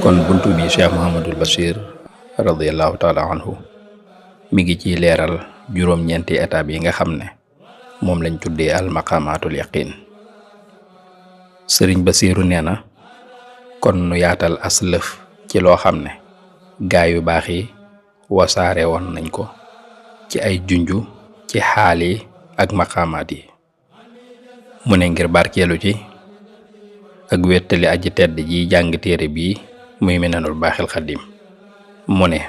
kon buntu bi Cheikh Mouhamadul Bachir radiyallahu taala anhu mi ngi ciy leeral juróom-ñeenti étape yi nga xam ne moom lañ tuddee al maqamatul yaqin. sëriñ Basiiru nee na kon nu yaatal aslëf ci loo xam ne gaa yu baax yi wasaare woon nañ ko ci ay junju ci xaal yi ak maqamaat yi, mu ne ngir barkeelu ci ak wettali aji tedd ji jàng téere bii muy Minanul Baaxil Xadim. mu ne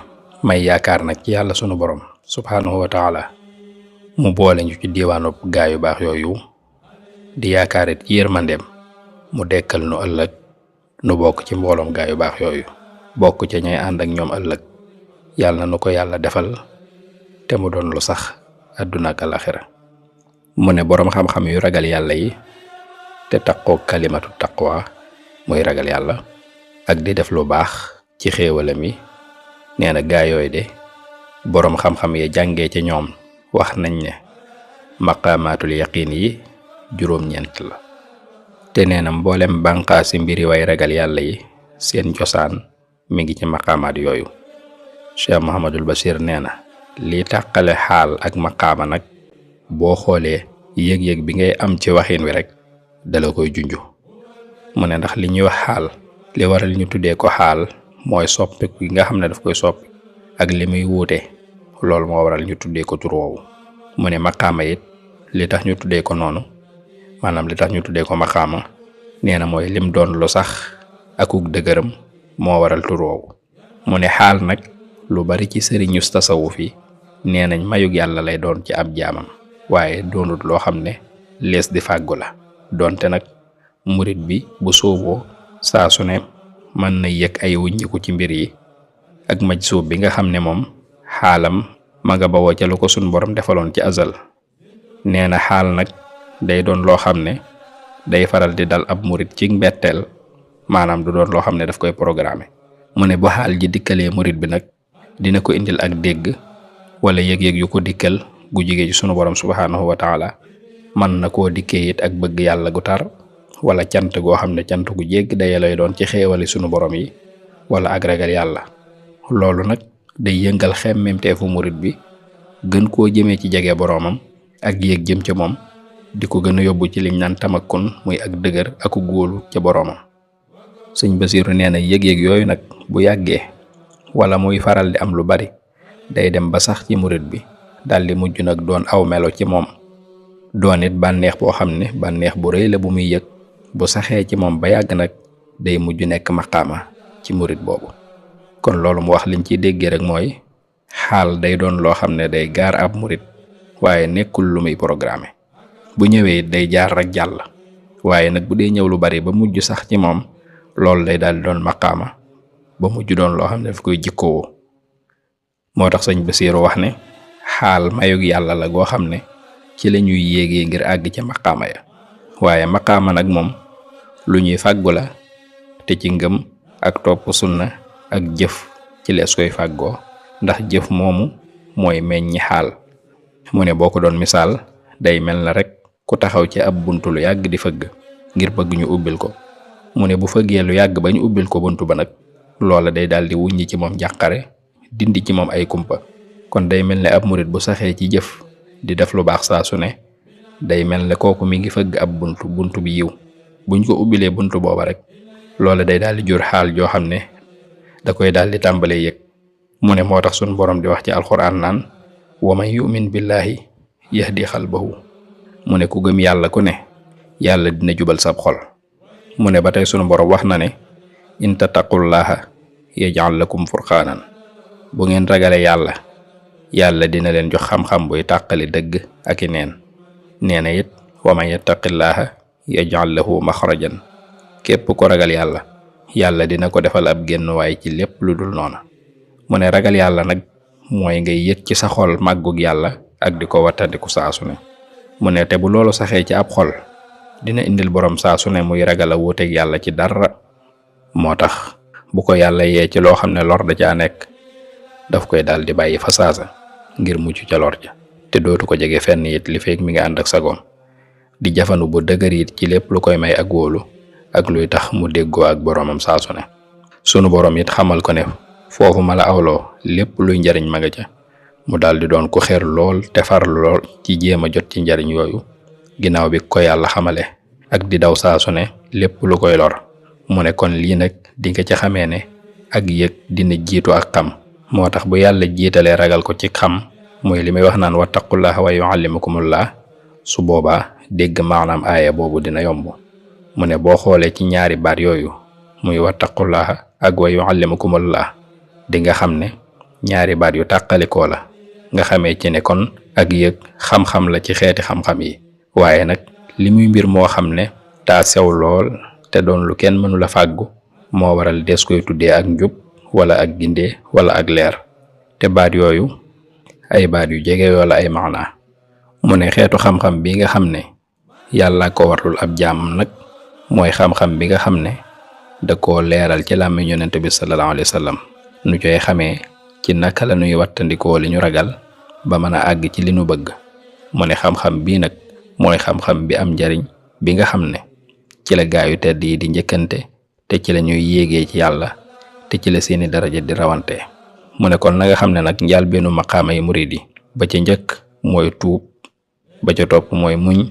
may yaakaar nag ci yàlla sunu borom subhaanahu wa taala mu boole ñu ci diiwaanub gaa yu baax yooyu, di yaakaarit ci yërmandeem mu dekkal nu ëllëg nu bokk ci mbooloom gaa yu baax yooyu, bokk ca ñay ànd ak ñoom ëllëg. yàlla na nu ko yàlla defal te mu doon lu sax àdduna ak alaxira. mu ne boroom xam-xam yu ragal yàlla yi te taqoo kalimatu taqwa muy ragal yàlla ak di def lu baax ci xéewalam yi, nee na gaa yooyu de boroom xam-xam yi jàngee ci ñoom wax nañ ne maqaamaatul yaqiin yi juróom-ñeent la. te nee na mboolem bànqaasi mbiri way ragal yàlla yi seen cosaan mi ngi ci maqaamaat yooyu. Cheikh Mouhamadul Bachir nee na lii tàqale xaal ak maqaama nag boo xoolee yëg-yëg bi ngay am ci waxin wi rek dala koy junju. mu ne ndax li ñuy wax xaal li waral ñu tuddee ko xaal mooy soppiku gi nga xam ne daf koy soppi ak li muy wuute, loolu moo waral ñu tuddee ko tur woowu. mu ne maqaama it li tax ñu tuddee ko noonu, maanaam li tax ñu tuddee ko maqaama, nee na mooy lim doon lu sax akuk dëgëram moo waral tur woowu. mu ne xaal nag lu bari ci sëriñu tasawuf yi nee nañ mayug yàlla lay doon ci ab jaamam, waaye doonut loo xam ne lees di fàggu la. donte nag murit bi bu sooboo saa su ne mën na yëg ay wuññiku ci mbir yi, ak maj suub bi nga xam ne moom xaalam ma nga bawoo ca lu ko sun borom defaloon ci azal. nee na xaal nag day doon loo xam ne day faral di dal ab murit ci mbetteel, maanaam du doon loo xam ne daf koy programmer. mu ne bu xaal ji dikkalee murit bi nag dina ko indil ak dégg wala yëg-yëg yu ko dikkal gu jige ci sunu borom subhaanahu wa taala. man na koo dikkee it ak bëgg yàlla gu tar, wala cant goo xam ne cant gu jégg daye lay doon ci xéewali sunu borom yi, wala ak ragal yàlla. loolu nag day yëngal xemmemteefu murit bi gën koo jëmee ci jege boroomam ak yéeg jëm ca moom, di ko gën a yóbbu ci liñ naan tamakkun muy ak dëgër aku góolu ca boroomam. sëñ Basiiru nee na yëg-yëg yooyu nag bu yàggee wala muy faral di am lu bari, day dem ba sax ci murit bi daldi mujj nag doon aw melo ci moom, doon it bànneex boo xam ne bànneex bu rëy la bu muy yëg. bu saxee ci moom ba yàgg nag day mujj nekk maqaama ci murit boobu. kon loolu mu wax liñ ciy déggee rek mooy xaal day doon loo xam ne day gaar ab murit, waaye nekkul lu muy programme. bu ñëwee day jaar rek jàll, waaye nag bu dee ñëw lu bari ba mujj sax ci moom, loolu day daal di doon maqaama ba mujj doon loo xam ne daf koy jikkoo. moo tax sëñ Basiiru wax ne xaal mayug yàlla la goo xam ne ci la ñuy yéegee ngir àgg ca maqaama ya, waaye maqaama nag moom lu ñuy fàggu la, te ci ngëm ak topp sunna ak jëf ci lees koy fàggoo, ndax jëf moomu mooy meññi xaal. mu ne boo ko doon misaal day mel na rek ku taxaw ci ab buntu lu yàgg di fëgg ngir bëgg ñu ubbil ko. mu ne bu fëggee lu yàgg ba ñu ubbil ko buntu ba nag, loola day daal di wuññi ci moom jàqare, dindi ci moom ay kumpa. kon day mel ne ab murit bu saxee ci jëf di def lu baax saa su ne, day mel ne kooku mi ngi fëgg ab buntu bi yiw. buñ ko ubbilee buntu booba rek, loola day daal di jur xaal joo xam ne da koy daal di tàmbalee yëg. mu ne moo tax sun borom di wax ci alxuraan naan wa man yu'min billahi yahdi xalbahu. mu ne ku gëm yàlla ku ne yàlla dina jubal sab xol. mu ne ba tey sunu borom wax na ne in tattaqullaha yaj'al lakum furqaanan. bu ngeen ragale yàlla, yàlla dina leen jox xam-xam buy tàqali dëgg ak i neen. nee na it wa man yattaqillaha yaj'al lahu maxrajan. képp ko ragal yàlla, yàlla dina ko defal ab génnuwaay ci lépp lu dul noona. mu ne ragal yàlla nag mooy ngay yëg ci sa xol màggug yàlla ak di ko wattandiku saasu ne. mu ne te bu loolu saxee ci ab xol, dina indil borom saa su ne muy ragal a wuuteeg yàlla ci dara. moo tax bu ko yàlla yee ci loo xam ne lor da caa nekk daf koy daal di bàyyi fa saasa ngir mucc ca lor ja te dootu ko jege fenn it li feek mi ngi ànd ak sagoom di jafandu bu dëgër it ci lépp lu koy may ak wóolu ak luy tax mu déggoo ak boromam saa su ne. sunu borom it xamal ko ne foofu ma la awloo lépp luy njariñ ma nga ca mu daal di doon ku xeer lool te farlu lool ci jéem a jot ci njariñ yooyu ginnaaw bi ko yàlla xamale ak di daw saa su ne lépp lu koy lor. mu ne kon lii nag di nga ci xamee ne ak yëg dina jiitu ak xam. moo tax bu yàlla jiitalee ragal ko ci xam mooy li may wax naan wattaqullaha wa yuallimukumullah su boobaa dégg maanaam aaya boobu dina yomb. mu ne boo xoolee ci ñaari baat yooyu muy wattaqullaha ak wa yuallimukumullah di nga xam ne ñaari baat yu tàqalikoo la nga xamee ci ne kon ak yëg xam-xam la ci xeeti xam-xam yi waaye nag li muy mbir moo xam ne daa sew lool te doon lu kenn mënu la fàggu moo waral des koy tuddee ak njub wala ak gindee wala ak leer te baat yooyu ay baat yu jege wala ay maanaa. mu ne xeetu xam-xam bi nga xam ne yàlla ko warlul ab jaamam nag mooy xam-xam bi nga xam ne da koo leeral ci làmmiñ yonent bi sallallahu alayhi wa sallam nu coy xamee ci naka la nuy wattandikoo li ñu ragal ba mën a àgg ci li nu bëgg. mu ne xam-xam bii nag mooy xam-xam bi am njariñ bi nga xam ne ci la gaayu tedd yi di njëkkante te ci la ñuy yéegee ci yàlla te ci la seeni daraja di rawante. mu ne kon na nga xam ne nag njaal bennu maqaama yi murid yi ba ca njëkk mooy tuub, ba ca topp mooy muñ,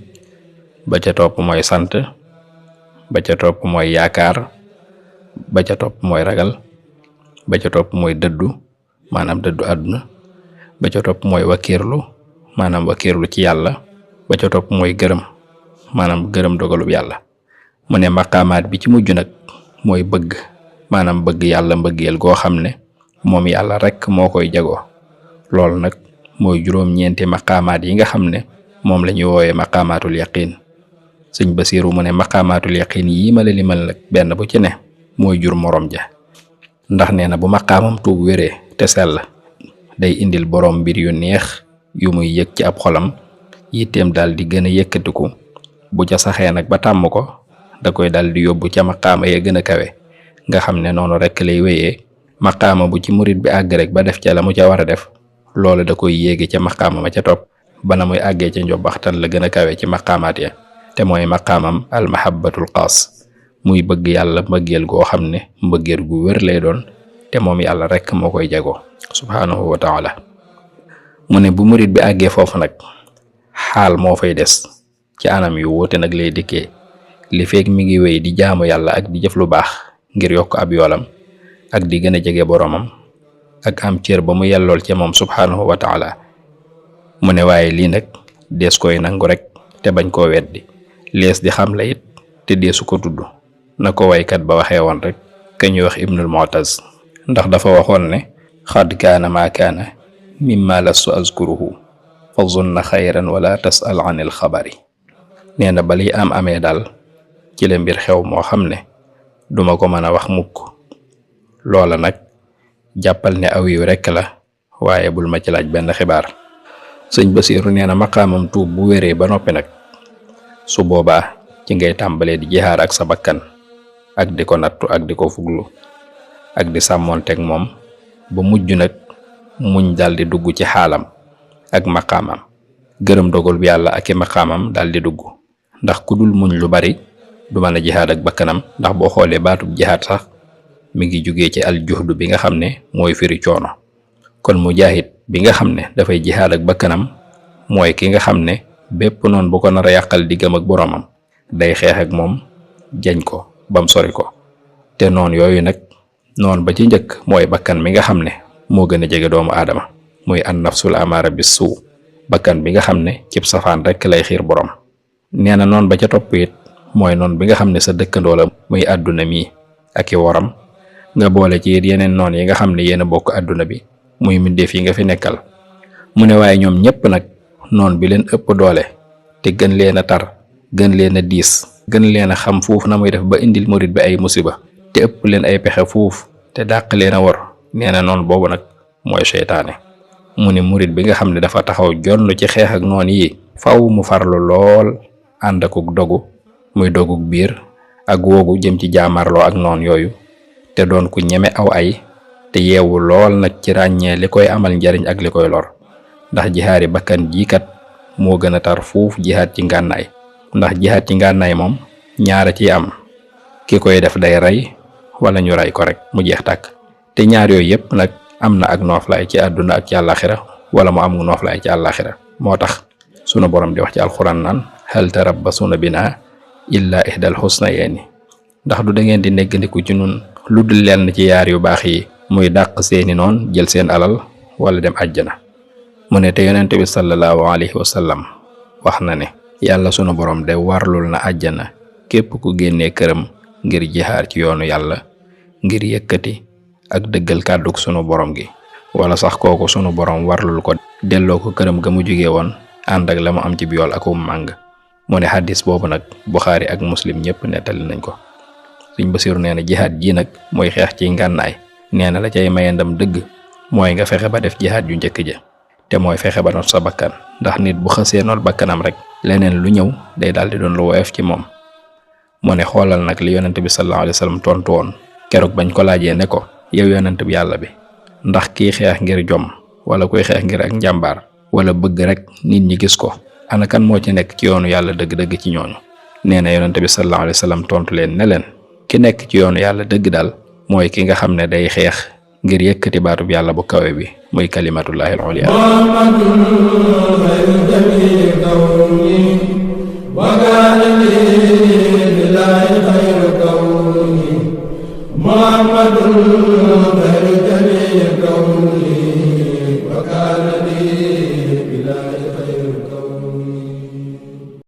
ba ca topp mooy sant, ba ca topp mooy yaakaar, ba ca topp mooy ragal, ba ca topp mooy dëddu maanaam dëddu àdduna, ba ca topp mooy wakiirlu maanaam wakiirlu ci yàlla, ba ca topp mooy gërëm maanaam gërëm dogalub yàlla. mu ne maqaamaat bi ci mujj nag mooy bëgg maanaam bëgg yàlla mbëggeel goo xam ne moom yàlla rek moo koy jagoo. loolu nag mooy juróom-ñeenti maqaamaat yi nga xam ne moom la ñuy woowee maqaamaatul yaqiin. sëñ Basiiru mu ne maqaamaatul yaqiin yii ma la limal nag benn bu ci ne mooy jur morom ja ndax nee na bu maqaamam tuub wéree te sell day indil borom mbir yu neex yu muy yëg ci ab xolam yitteem daal di gën a yëkkatiku. bu ca saxee nag ba tàmm ko da koy daal di yóbbu ca maqaama ya gën a kawe nga xam ne noonu rek lay wéyee. maqaama bu ci murit bi àgg rek ba def ca la mu ca war a def loolu da koy yéegi ca maqaama ma ca topp bana muy àggee ca njobbaxtan la gën a kawe ci maqaamaat ya te mooy maqaamam almahabbatul xaas muy bëgg yàlla mbëggeel goo xam ne mbëggeel gu wér lay doon te moom yàlla rek moo koy jagoo subhaanahu wa taala. mu ne bu murit bi àggee foofu nag xaal moo fay des ci anam yu wuute nag lay dikkee li feek mi ngi wéy di jaamu yàlla ak di jëf lu baax ngir yokk ab yoolam ak di gën a jege boromam ak am cër ba mu yellool ca moom subhaanahu wa taala. mu ne waaye lii nag dees koy nangu rek te bañ koo weddi lees di xam la it te deesu ko tudd na ko waykat ba waxee woon rek ka ñuy wax ibnul mu'taz ndax dafa waxoon ne xad kaana maa kaana mimma lastu azkuruhu fa zunna xayran wala tasal an il xabari. nee na bali am amee daal ci la mbir xew moo xam ne duma ko mën a wax mukk. loola nag jàppal ne aw yiw rekk la waaye bul ma ci laaj benn xibaar. sëñ Basiiru nee na maqaamam tuub bu wéree ba noppi nag su boobaa ci ngay tàmbalee di jihaar ak sa bakkan ak di ko nattu ak di ko fuglu ak di sàmmoonteeg moom ba mujj nag muñ daldi dugg ci xaalam ak maqaamam. gërëm dogal bi yàlla ak i maqaamam daldi dugg ndax ku dul muñ lu bari du mën a jihaad ak bakkanam ndax boo xoolee baatub jihaad sax mi ngi jugee ci aljuhdu bi nga xam ne mooy firi coono. kon mujaahid bi nga xam ne dafay jihaad ak bakkanam mooy ki nga xam ne bépp noon bu ko nar a yàqal diggam ak boromam day xeex ak moom jañ ko bam sori ko. te noon yooyu nag noon ba ci njëkk mooy bakkan mi nga xam ne moo gën a jege doomu aadama muy an nafsul amaara bis suu bakkan bi nga xam ne cib safaan rek lay xiir borom. nee na noon ba ca topp it mooy noon bi nga xam ne sa dëkkandoo la muy àdduna mi ak i woram nga boole ci it yeneen noon yi nga xam ne yéen a bokk àdduna bi muy mbindeef yi nga fi nekkal. mu ne waaye ñoom ñépp nag noon bi leen ëpp doole te gën leen a tar gën leen a diis gën leen a xam fuuf na muy def ba indil murit bi ay musiba te ëpp leen ay pexe fuuf te dàq leen a war nee na noon boobu nag mooy seytaane. mu ne murit bi nga xam ne dafa taxaw jonn ci xeex ak noon yi faw mu farlu lool ànd akuk dogu muy dogug biir ak woogu jëm ci jaamarloo ak noon yooyu, te doon ku ñeme aw ay te yeewu lool nag ci ràññee li koy amal njariñ ak li koy lor, ndax jihaari bakkan jiikat moo gën a tar fuuf jihaat ci ngànnaay, ndax jihaat ci ngànnaay moom ñaara ciy am, ki koy def day rey wala ñu rey ko rek mu jeex tàkk, te ñaar yooyu yépp nag am na ak nooflaay ci àdduna ak ci àllaaxira wala mu am nooflaay ci àllaaxira. moo tax sunu borom di wax ci alxuraan naan hal tarabbasuna bina illa ihdal husnayni, ndax du da ngeen di neggandiku ci nun lu dul lenn ci yaar yu baax yi, muy dàq seeni noon jël seen alal wala dem àjjana. mu ne te yonent bi sallallahu alayhi wa sallam wax na ne yàlla sunu borom de warlul na àjjana képp ku génnee këram ngir jihaar ci yoonu yàlla, ngir yëkkati ak dëggal kàdduk sunu borom gi, wala sax kooku sunu borom warlul ko delloo ko këram ga mu jóge woon ànd ak la mu am ci biyool ak màng. mu ne xaddis boobu nag Buxaari ak Muslim ñëpp nettali nañ ko. Sëñ Basiru nee na jihaad ji nag mooy xeex ci ngànnaay, nee na la cay maye ndam dëgg mooy nga fexe ba def jihaad ju njëkk ja, te mooy fexe ba not sa bakkan, ndax nit bu xësee noot bakkanam rek leneen lu ñëw day daal di doon lu woyof ci moom. mu ne xoolal nag li yonent bi sallallahu alayhi wa sallam tontu woon keroog bañ ko laajee ne ko yow yonent bi yàlla bi, ndax kii xeex ngir jom wala kuy xeex ngir ak njàmbaar wala bëgg rek nit ñi gis ko, ana kan moo ci nekk ci yoonu yàlla dëgg-dëgg ci ñooñu? nee na yonent bi sallallahu alayhi wa sallam tontu leen ne leen ki nekk ci yoonu yàlla dëgg daal mooy ki nga xam ne day xeex ngir yëkkati baatub yàlla bu kawe bi muy kalimatullahi al-ulya. Muhammadun